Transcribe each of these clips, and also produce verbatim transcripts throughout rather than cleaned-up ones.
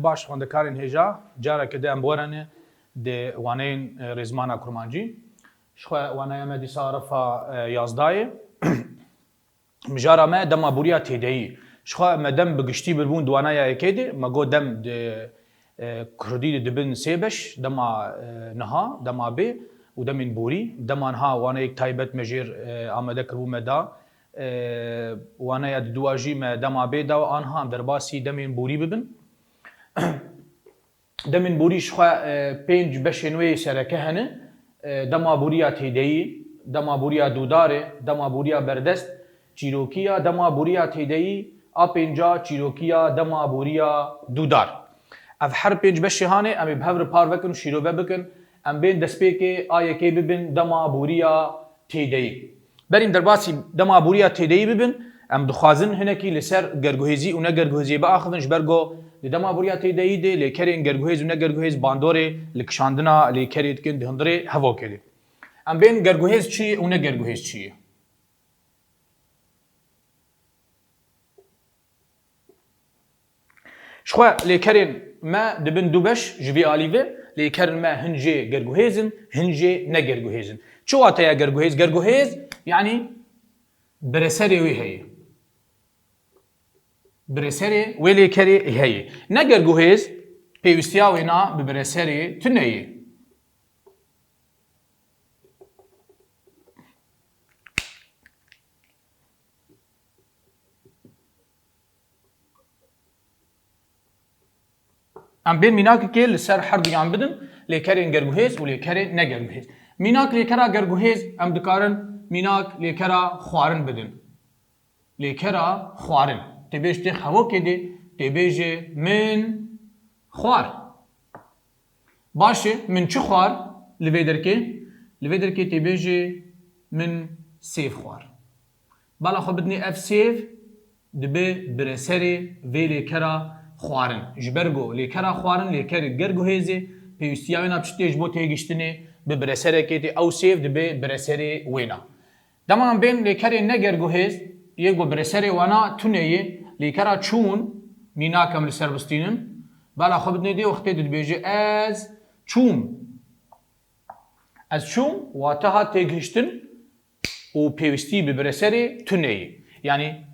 Baş xwendekarên hêja, careke din em bi we re ne di waneyên, e, rêzmana kurmancî. Ji xwe waneya me dîsa refa, e, yazdayê. Mijara me dema bûriya têdeyî. Ji xwe me dem bi giştî birbûn di waneya yekê de, me got dem di, e, kurdî de dibin sê beş, dema, e, niha, dema bê û demên bûrî. Dema niha waneyek taybet me jêr, e, amade kiribû me da. E, waneya diduwa jî me dema bê da û aniha em derbasî demên bûrî bibin. Demên bûrî ji xwe, e, pênc beşên wê sereke hene. E, dema bûriya têdeyî, dema bûriya dûdarê, dema bûriya berdest, çîrokiya dema bûriya têdeyî, a pênca çîrokiya dema bûriya dûdar. Ev her pênc beşê hanê em ê bi hev re parve kin û şîrove bikin. Em bên destpêkê a yekê bibin dema bûriya têdeyî. Berî em derbasî dema bûriya têdeyî bibin, em dixwazin hinekî li ser gerguhêzî û negerguhêziyê biaxivin, ji ber ku di dema bûriya têdeyî de lêkerên gerguhêz û negerguhêz bandorê li kişandina lêkerê dikin di hundirê hevokê de. Em bên gerguhêz çi ye û negerguhêz çi ye? Ji xwe lêkerên me dibin du beş ji vî alî ve. Lêkerên me hin jê gerguhêz in, hin jê negerguhêz in. Çi wateya gerguhêz? Gerguhêz, yanî bireserê wê heye. Bireserê wê lêkerê heye. Negerguhêz, pêwîstiya wêna bi bireserê tune ye. Em bên mînakekê li ser herduyan bidin, lêkerên gerguhêz û lêkerên negerguhêz. Mînak lêkera gerguhêz em dikarin mînak lêkera xwarin bidin. Lêkera xwarin. Tê bêj tê xevokê de, tê bêje min xwar. Baş e, min çi xwar li vê derkê? Li vê derkê tê bêje min sêv xwar. Bala xwe bidinê ev sêv dibe bireserê vê lêkera xwarin. Ji ber ku lêkera xwarin lêkerê gerguhêzê, pêwîstiya wêna bi çi tê ji bo têgihiştinê? Bi bireserekê tê, ew sêv dibe bireserê wêna. Dema em bên lêkerê negerguhêz, yê ku bireserê wana tune ye, lêkera çûn, mînak em li ser bistînin, bala xwe bidinê dê wextê dibêje ez çûm. Ez çûm, wate hat têgihiştin û pêwîstî bi bireserê tune ye. Yanî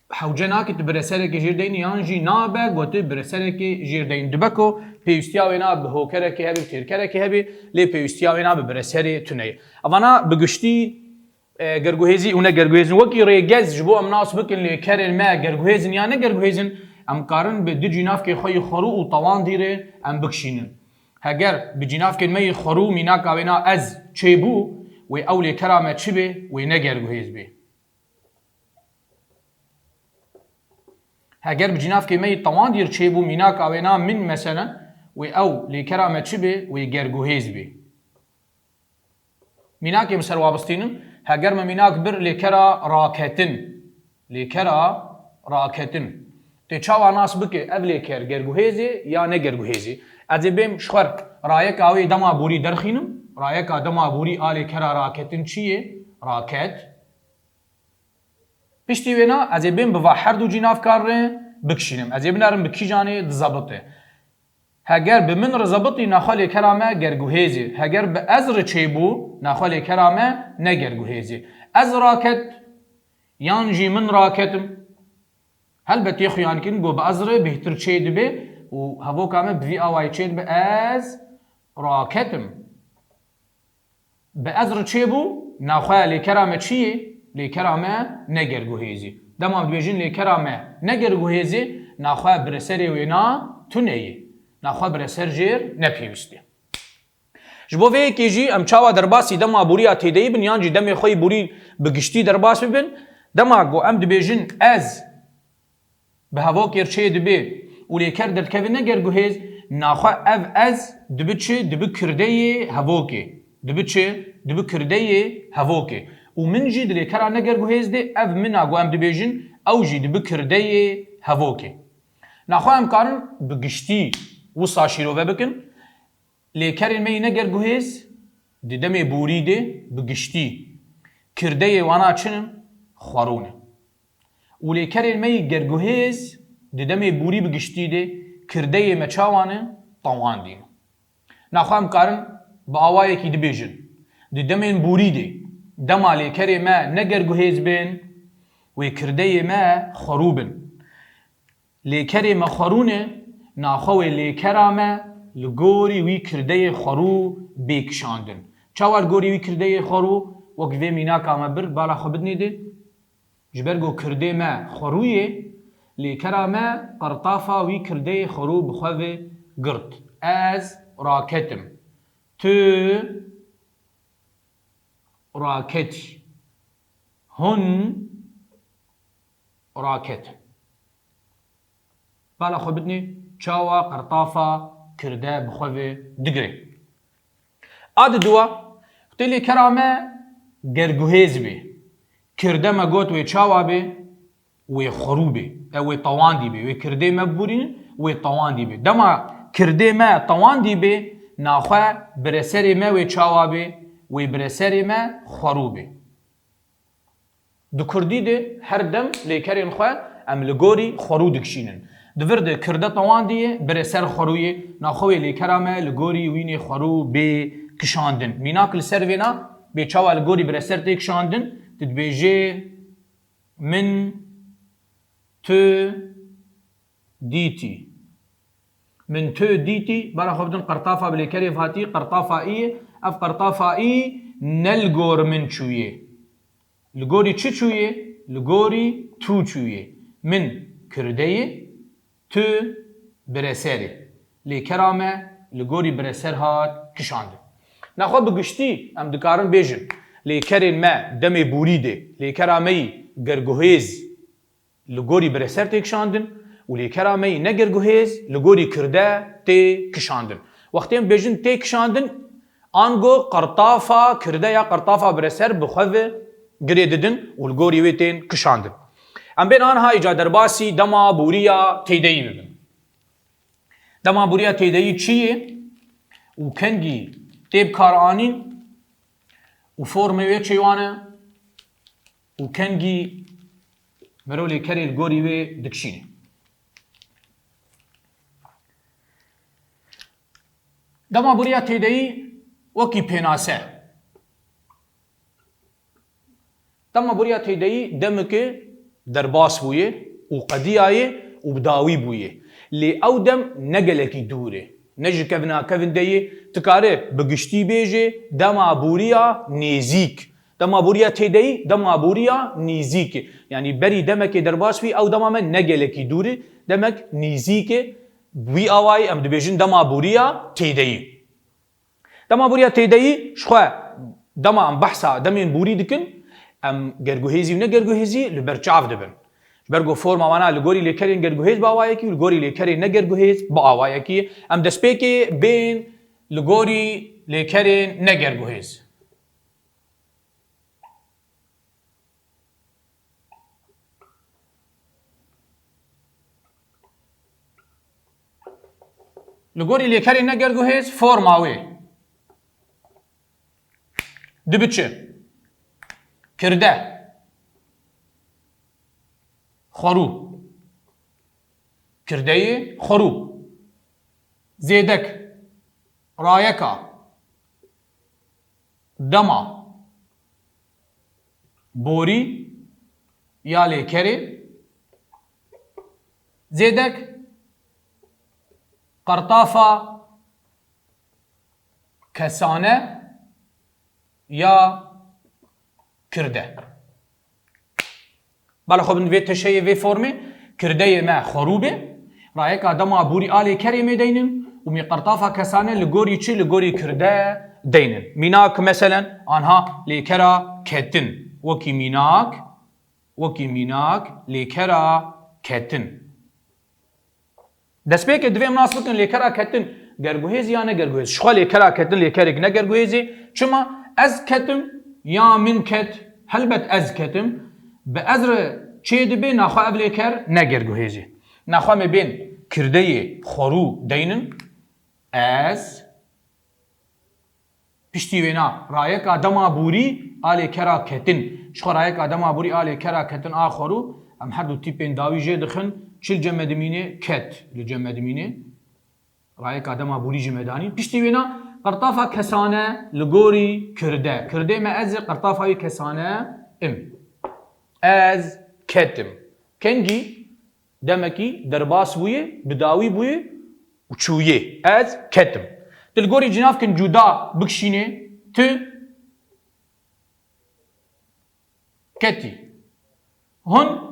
hewce nake tu bireserekê jêr deyînî yan jî nabe gotê bireserekê jêr deyîn. Dibe ku pêwîstiya wêna bi hokerekê hebe, bi têrkerekê hebe, lê pêwîstiya wêna bi bireserê tune ye. Evana bi giştî, e, gerguhêzî û negerguhêzin. Wekî rêgez ji bo em nas bikin lêkerên me gerguhêzin ya negerguhêzin, em karin bi du cînavkê xwe yî xwerû û tewandî re em bikişînin. Heger bi cînavkên me yî xwerû mînaka wêna ez çêbû, wê ew lêkera me çi bê? Wê negerguhêz bê. Heger bi cînavkê me yî tewandî re çêbû, mînaka wêna min meselen, wê ew lêkera me çi bê? Wê gerguhêz bê. Mînakê min ser wa bistînim, heger me mînak bir lêkera raketin. Lêkera raketin. Tê çawa nas bike ev lêker gerguhêz e ya negerguhêz e? Ez ê bêm ji xwe rayeka wê dema borî derxînim. Rayeka dema borî a lêkera raketin çi ye? Raket. Piştî wêna ez ê bêm bi va her du cînavkan re bikişînim. Ez ê binerim bi kîjanê dizebite. Heger bi min re zebitî, naxwe lêkera me gerguhêz e. Heger bi ez re çêbû, naxwe lêkera me ne gerguhêz e. Ez raket yan jî min raketim. Helbet yê xuyankin ku bi ez re bêhtir çê dibe û hevoka me bi vî awayî çê dibe, ez raketim. Bi ez re çêbû, naxwe lêkera me çi yê? Lêkera me ne gerguhêz e. Dema em dibêjin lêkera me ne gerguhêz e, naxwe bireserê wêna tune ye. Naxwe bireser jêr ne pêwîst e. Ji bo vê yekê jî em çawa derbasî dema bûriya têdeyî bin yan jî demê xwe yî bûrî bi giştî derbas bibin? Dema ku em dibêjin ez bi hevokê re çê dibe û lêker derdikeve negerguhêz, naxwe ev ez dibe çi? Dibe kirdeyê hevokê. Dibe çi? Dibe kirdeyê hevokê. Û min jî di lêkera negerguhêz de ev min a ku em dibêjin, ew jî dibe kirdeyê hevokê. Naxwe em karin bi giştî wisa şîrove bikin. Lêkerên me yî negerguhêz di demê borî de bi giştî kirdeyê wana çi ne? Xwerû ne. Û lêkerên me yî gerguhêz di demê borî bi giştî de kirdeyê me çawa ne? Tewandî ne. Naxwe em karin bi awayekî dibêjin. Di demên borî de dema lêkerê me ne gerguhêz bên, wê kirdeyê me xwerû bin. Lêkerê me xwerû ne, naxwe wê lêkera me li gorî wî kirdeyê xwerû bê kişandin. Çawa li gorî wî kirdeyê xwerû? Wek vê mînaka me bir, bala xwe bidinê de. Ji ber ku kirdê me xwerû ye, lêkera me qertafa wî kirdeyê xwerû bi xwe ve girt. Ez raketim. Tu raketî. Hûn raketin. Bala xwe bidinê çawa qertafa kirde bi xwe ve digire. A diduwa, wextê lêkera me gerguhêz bê. Kirde me got wê çawa bê? Wê xwerû bê. E, wê tewandî bê. Wê kirdê me biborînin, wê tewandî bê. Dema kirdê me tewandî bê, naxwe bireserê me wê çawa bê? Wê bireserê me xwerû bê. Di kurdî de her dem lêkerên xwe em li gorî xwerû dikişînin. Di vir de kirde tewandî ye, bireser xwerû ye, naxwe wê lêkera me li gorî wînê xwerû bê kişandin. Mînak li ser vêna bê çawa li gorî bireser tê kişandin, tu dibêjê min tu dîtî. Min tu dîtî, bala xwe bidin qertafa bi lêkerê hatî, qertafa î ye. Ev qertafa î ne li gor min çûye. Li gorî çi çûye? Li gorî tu çûye. Min kirdeyê, tu bireserê. Lêkera me li gorî bireser hat kişandin. Naxwe bi giştî em dikarin bêjin, lêkerên me demê borî de lêkera me yî gerguhêz li gorî bireser tê kişandin û lêkera me yî ne gerguhêz li gorî kirde tê kişandin. Wextê em bêjin tê kişandin, ango qertafa kirde ya qertafa bireser bi xwe ve girê didin û li gorî wê tên kişandin. Em bên anha îca derbasî dema bûriya têdeyî bibin. Dema bûriya têdeyî çi ye û kengî tê bikaranîn û formê wê çêwane û kengî mero lêkerê li gorî wê dikişîne. Dema bûriya têdeyî wekî pênase. Dema bûriya têdeyî demeke derbas bûye û qediyaye û bi dawî bûye. Lê ew dem ne gelekî dûr e. Ne ji kevina kevin de ye, tu kare bi giştî bêje dema bûriya nêzîk. Dema bûriya têdeyî, dema bûriya nêzîk e. Yanî berî demekê derbas bî, ew dema me ne gelekî dûr e, demek nêzîk e. Bi wî awayî em dibêjin dema bûriya têdeyî. Dema bûriya têdeyî, ji xwe dema em behsa demên bûrî dikin, em gerguhêzî û ne gerguhêzî li ber çav dibin. Ji ber ku forma wana li gorî lêkerên gerguhêz bi awayekî û li gorî lêkerên ne gerguhêz bi awayekî. Em destpêkê bên li gorî lêkerên ne gerguhêz. Li gorî lêkerê ne gerguhêz forma wê dibiçe kirde xwerû, kirdeyê xwerû, zêdek, rayeka, dema, borî ya lêkerê, zêdek, qertafa kesane ya kirde. Bala xwe bin vê teşeyê vê formê, kirdeyê me xwerû bê, rayeka dema bûrî a lêkerê me deynin û mê qertafa kesane li gorî çi, li gorî kirde deynin. Mînak, meselen, anha lêkera ketin. Wekî mînak, wekî mînak, lêkera ketin. Destpêkê divê em nas bikin lêkera ketin gerguhêz ya ne gerguhêz. Ji xwe lêkera ketin lêkerek ne gerguhêz e. Çima? Ez ketim ya min ket, helbet ez ketim. Bi ez re çê dibe, naxwe ev lêker ne gerguhêz e. Naxwe me bên kirdeyê xwerû deynin. Ez Piştî wêna, rayeka dema bûrî a lêkera ketin. Ji xwe rayeka dema bûrî a lêkera ketin a xwerû, em her du tîpên dawî jê dixin, Çi li cem me dimîne? Ket li cem me dimîne. Rayeka dema borî jî me danî. Piştî wêna qirtafa kesane li gorî kirde. Kirdê me ez ê, qirtafa wî kesane im. Ez ketim. Kengî demekî derbas bûye, bi dawî bûye û çûye. Ez ketim. Tu li gorî cinavkin cuda bikişînê, tu ketî. Hûn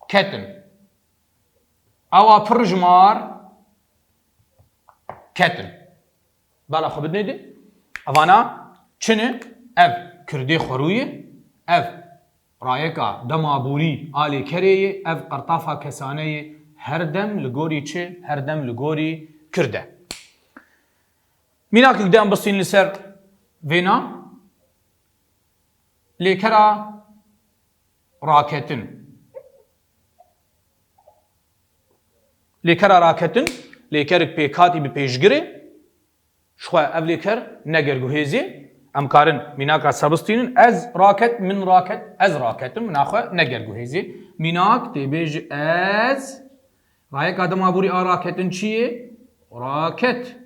ketin. Ewa pir ji mar ketin. Bala xwe bidinê di. Evana çi ne? Ev kirdê xwerû ye. Ev rayeka dema borî a lêkerê ye. Ev qertafa kesane ye. Her dem li gorî çi? Her dem li gorî kirde. Mînakek di em bistînin li ser vêna. Lêkera raketin. Lêkera raketin, lêkerek pêkhatî bi pêşgirê. Ji xwe ev lêker ne gerguhêzê. Em karin mînaka ser bistînin. Ez raket, min raket, ez raketim. Naxwe ne gerguhêzê. Mînak tê bêje ez. Rayeka dema borî a raketin çi ye? Raket.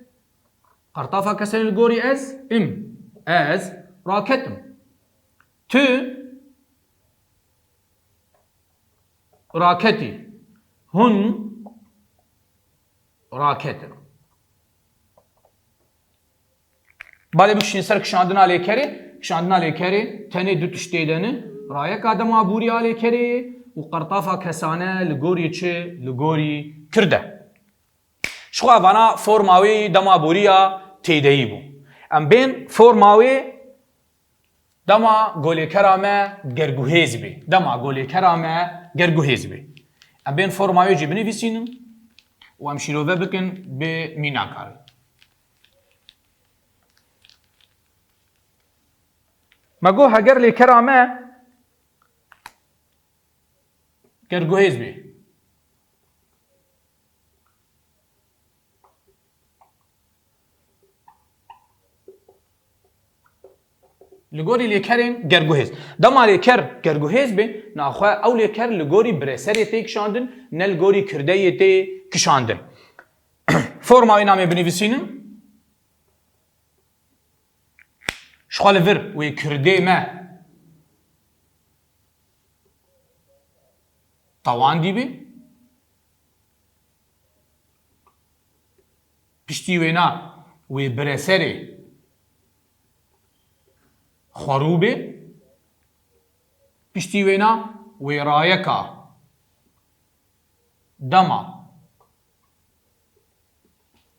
Qertafa kesene li gorî ez im. Ez raketim. Tu raketî. Hûn raketin. Balê bikişînin ser kişandina lêkerê. Kişandina lêkerê tenê du tişt tê de ne. Rayeka dema borî a lêkerê ye û qertafa kesane li gorî çi? Li gorî kirde. Ji xwe evana forma wê dema boriya têdeyî bû. Em bên forma wê dema golêkera me gerguhêz bê. Dema golêkera me gerguhêz bê. Em bên forma wê jî binivîsînin û em şîrove bikin bi mînaka re. Me got heger lêkera me gerguhêz bê. Li gorî lêkerên gerguhêz. Dema lêker gerguhêz bê, naxwe ew lêker li gorî bireserê tê kişandin, ne li gorî kirdeyê tê kişandin. Forma wê namê binivîsînin. Ji xwe li vir wê kirdê me tewandî bê. Piştî wêna wê bireserê xwerû bê. Piştî wêna wê rayeka dema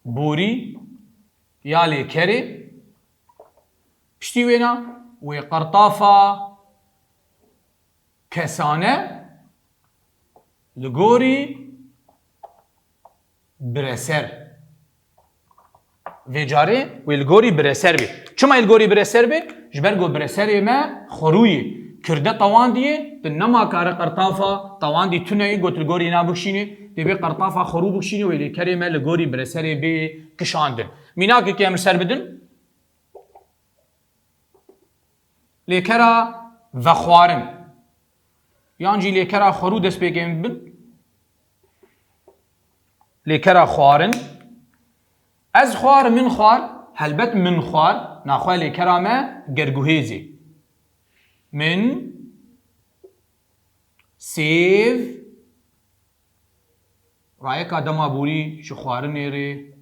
borî ya lêkerê. Piştî wêna wê qertafa kesane li gorî bireser. Vê carê wê li gorî bireser bê. Çima li gorî bireser bê? Ji ber ku bireserê me xwerû ye. Kirde tewandî ye, tu nema kare qertafa tewandî tune ye, got li gorî na bikişînê, dê bê qertafa xwerû bikişînê, wê lêkerê me li gorî bireserê bê kişandin. Mînakekê em li ser bidin. Lêkera vexwarin. Yan jî lêkera xwerû destpêkê em bin. Lêkera xwarin. Ez xwar, min xwar, helbet min xwar, naxwe lêkera me gerguhêzê. Min sêv rayeka dema borî ji xwarinê rê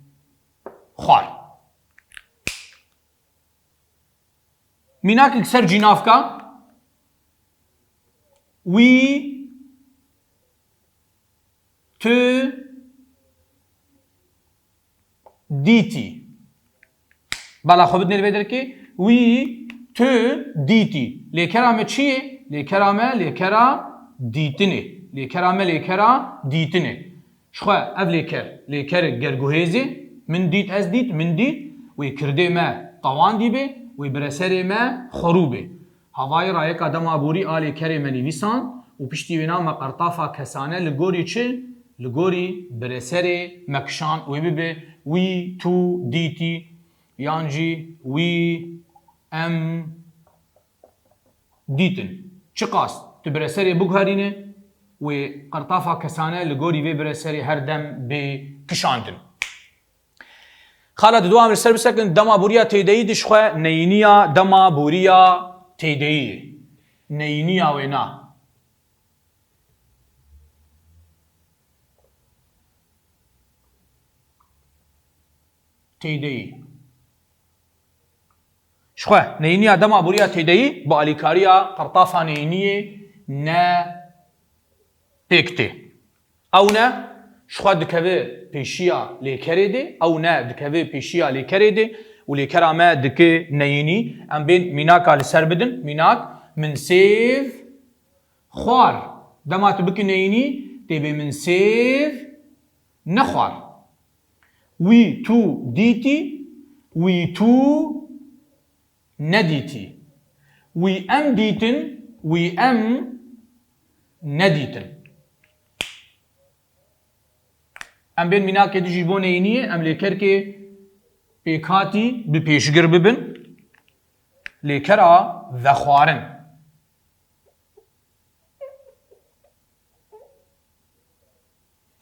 xwar. Mînakek ser cînavka wî tu dîtî. Bala xwe bidinê li vê derkê. Wî tu dîtî. Lêkera me çi ye? Lêkera me lêkera dîtinê. Lêkera me lêkera dîtinê. Ji xwe ev lêker, lêkerek gerguhêzê, min dît, ez dît, min dît, wê kirdê me tewandî bê, wê bireserê me xwerû bê. Havayê rayeka dema borî a lêkerê me nivîsan û piştî wêna me qertafa kesane li gorî çi? Li gorî bireserê me kişand, wê bibe wî tu dîtî yan jî wî em dîtin. Çiqas tu bireserê biguherîne, wê qirtafa kesane li gorî vê bireserê her dem bê kişandin. Xala di dua em li ser bisekin, dema bûriya têdeyî dişxwe neyîniya dema bûriya têdeyî. Neyîniya wêna. Têdeyî. Jixwe, neyîniya dema bûriya têdeyî bi alîkariya qirtafa neyîniyê ne pêk tê. Ew ne, jixwe dikeve pêşiya lêkerê de, ew ne dikeve pêşiya lêkerê de û lêkera me dike neyînî. Em bên mînaka li ser bidin. Mînak, min sêv xwar. Dema tu bikî neyînî, tê bê min sêv nexwar. Wî tu dîtî, wî tu nedîtî. Wî em dîtin, wî em nedîtin. Em bên mînakê dijî bo neyîniyê, em lêkerkê pêkhatî bi pêşgir bibin. Lêkera vexwarin.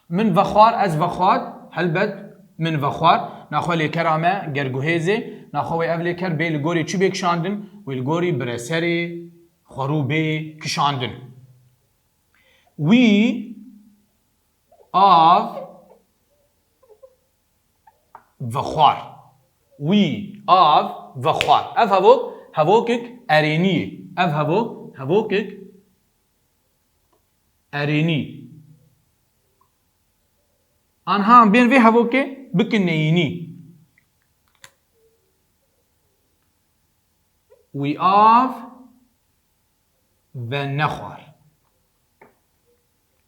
Min vexwar, ez vexwar, helbet min vexwar. Naxwe lêkera me ger guhêz e, naxwe wê ev lêker bê li gorî çi bê kişandin? Wê li gorî bireserê xwerû bê kişandin. Wî av vexwar. Wî av vexwar. Ev hevok, hevokek erênî ye. Ev hevok, hevokek erênî. Anha em bên vê hevokê bikin neyînî. Wî av venexwar.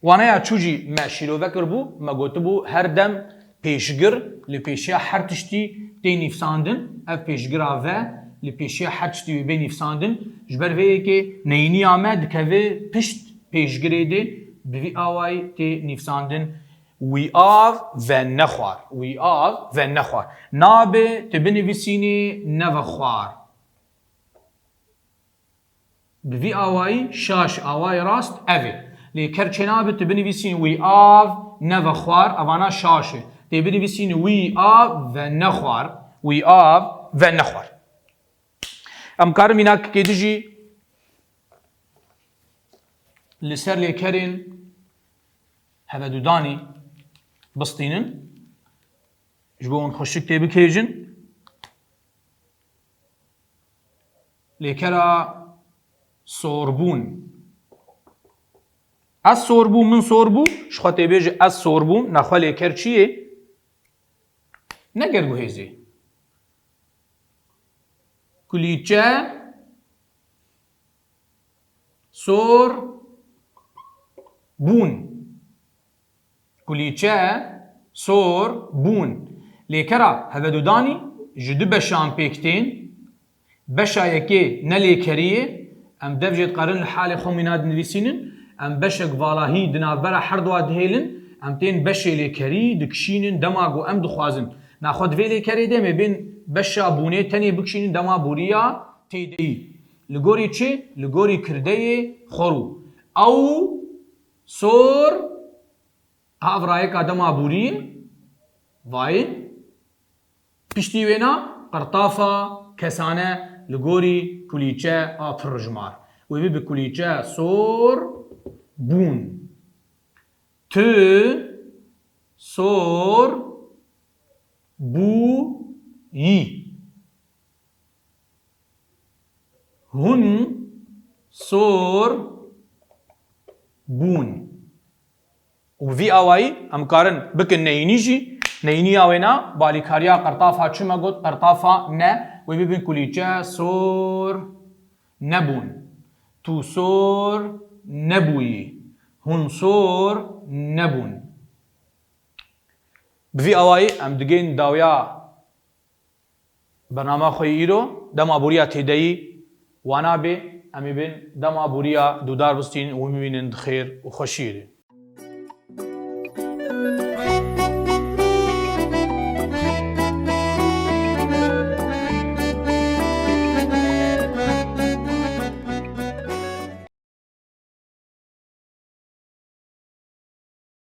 Waneya çû jî me şîrove kiribû, me gotibû her dem pêşgir li pêşiya her tiştî tê nîvsandin. Ev pêşgira ve li pêşiya her tiştî wê bê nîvsandin. Ji ber vê yekê neyîniya me dikeve pişt pêşgirê de, bi vî awayî tê nîvsandin. Wî av venexwar. Wî av venexwar. Nabe tu binivîsînî nevexwar. Bi vî awayî şaş, awayê rast ev e. Lê ker çênabe tu binivîsînî wî av nevexwar, evana şaş e. Tê binivîsînî wî av venexwar. Wî av venexwar. Em karin mînakekê dijî li ser lêkerên hevedudanî bistînin. Ji bo hûn xweşik tê bikêjin. Lêkera sorbûn. Ez sorbûm, min sorbû, ji xwe tê bêje ez sorbûm, naxwe lêker çi yê? Ne ger guhêzê. Kulîçe sor bûn. Kulîçe sor bûn. Lêkera hevedudanî ji du beşan pêk tên. Beşa yekê ne lêkerî ye. Em dev jê dikarin li halê xwe mîna dinivîsînin. Em beşek valahî di navbera her dua dihêlin. Em tên beşê lêkerî dikişînin dema ku em dixwazin. Naxwe di vê lêkerê de em ê bên beşa bûnê tenê bikişînin dema bûriya têdeyî. Li gorî çi? Li gorî kirdeyê xwerû. Ew sor, ev rayeka dema bûrî ye. Vayê. Piştî wêna qirtafa kesane li gorî kulîçe a pirjimar. Wê bibe kulîçe sor bûn. Tu sor bûyî. Hûn sor bûn. Û bi vî awayî em karin bikin neyînî jî. Neyîniya wêna bi alîkariya qirtafa çi me got? Qirtafa ne. Wê bibin kulîçe sor nebûn. Tu sor nebûyî. Hûn sor nebûn. Bi vî awayî em digihên dawiya bernama xwe yê îro. Dema bûriya têdeyî wana bê, em ê bên dema bûriya dûdar bistînin û hûn bimînin di xêr û xweşiyê de.